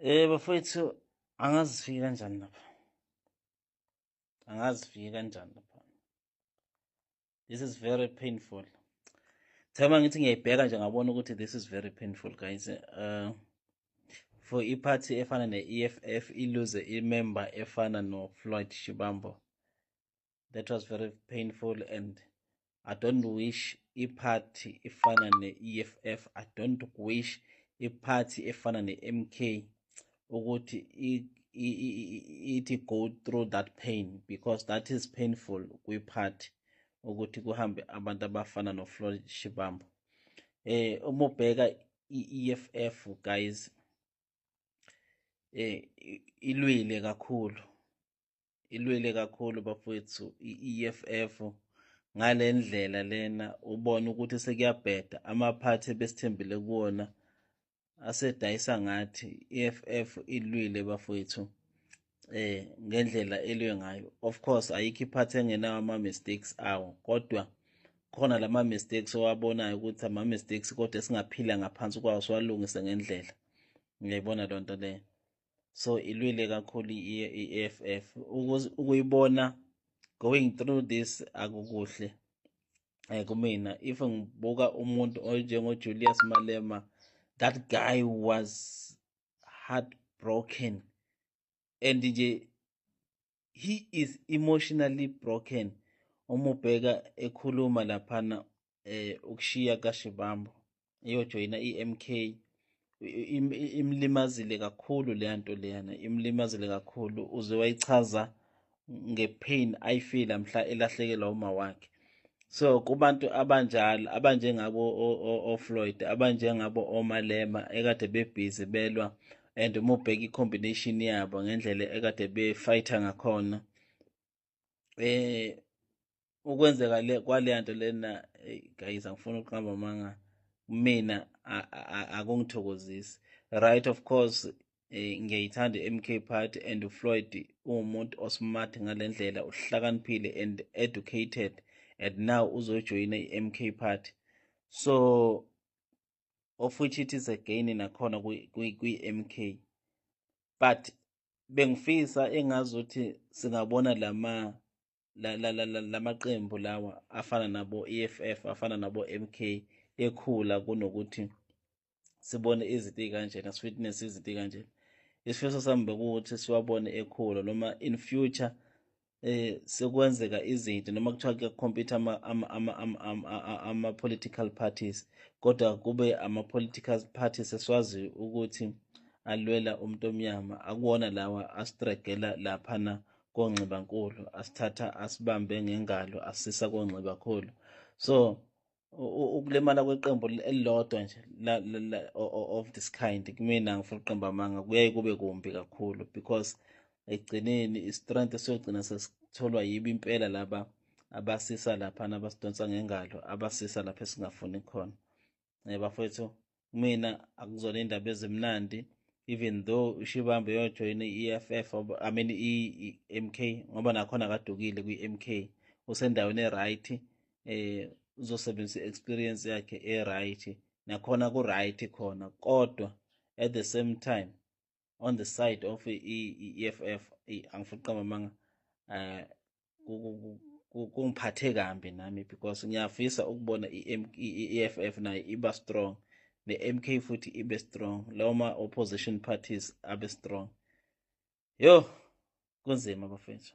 Bafowethu, angazi sifike kanjani lapha. Angazi sifike kanjani lapha. This is very painful. Thema ngithi ngiyayibheka nje, ngabona ukuthi this is very painful, guys. For iphathi efana ne-EFF iluze i-member efana no-Floyd Shibambo. That was very painful, and I don't wish iphathi ifana ne-EFF, I don't wish iphathi efana ne-MK ukuthi ithi go through that pain, because that is painful kwiphathi ukuthi kuhambe abantu abafana no-Floyd Shibambo. Uma ubheka i-EFF, guys, ilwile kakhulu, ilwile kakhulu bafowethu i-EFF. Ngale ndlela lena ubona ukuthi sekuyabheda, amaphathi besithembile kuwona asedayisa ngathi. EFF ilwile bafowethu ngendlela elwe ngayo. Of course ayikho iphathi engenawo ama mistakes awo, kodwa khona lama mistakes owabonayo ukuthi ama mistakes, kodwa esingaphila ngaphansi kwawo, siwalungise ngendlela. Ngiyayibona lonto leyo. So ilwile kakhulu i-EFF. Ukuyibona going through this akukuhle kumina. If ngibuka umuntu onjengo Julius Malema, that guy was heartbroken, and nje he is emotionally broken uma ubheka ekhuluma laphana ukushiya kaShibambo iyojoyina iMK imlimazile kakhulu leya nto leyana, imlimazile kakhulu. Uze wayichaza ngepain ayifila mhla elahlekelwa uma wakhe. So kubantu abanjalo, abanjengabo oFloyd, abanjengabo oMalema ekade bebhizi belwa, and uma ubheka i-combination yabo ngendlela ekade befighter ngakhona, ukwenzeka le kwaleya nto lena, guys, angifuni ukuqamba amanga, mina akungithokozisi, right? Of course ngiyayithanda i-MK Party, and uFloyd uwumuntu osmart ngale ndlela, uhlakaniphile and educated, and now uzojoyina i-MK Party, so of which it is a gain nakhona kwi-MK. But bengifisa engazuthi singabona lama lamaqembu lawa afana nabo EFF, afana nabo MK ekhula, kunokuthi sibone izinto ey'kanjena, siwitness izinto ey'kanjena. Isifiso sami bekuwukuthi siwabone ekhula, noma in future sekwenzeka izinto, noma kuthiwa kuyacompete ama political parties, kodwa kube ama political parties esiwazi ukuthi alwela umuntu omnyama, akuwona lawa asitregela laphana kongxibankulu, asithatha asibambe ngengalo asisa kongxibakhulu. So ukulimala kweqembu elilodwa nje of this kind, kumina ngifuna ukuqamba amanga, kuyaye kube kumbi kakhulu, because ekugcineni i-strength esiyogcina sesitholwa yibo impela laba abasisa laphana, abasidonsa ngengalo, abasisa lapha esingafuni khona. Bafowethu, mina akuzona indaba ezimnandi, even though uShibambo uyojoyina i-EFF, I mean i-MK, ngoba nakhona akadukile kwi-MK, usendaweni e-right, uzosebenzisa i-experience yakhe e-right, nakhona ku-right khona. Kodwa at the same time, on the side of i-EFF, angifuni ukuqamba amanga, kungiphathe kambi nami, because ngiyafisa ukubona i-EFF nayo iba strong, ne-MK futhi ibe strong, lawo ma-opposition parties abe strong. Yo, kunzima bafethu.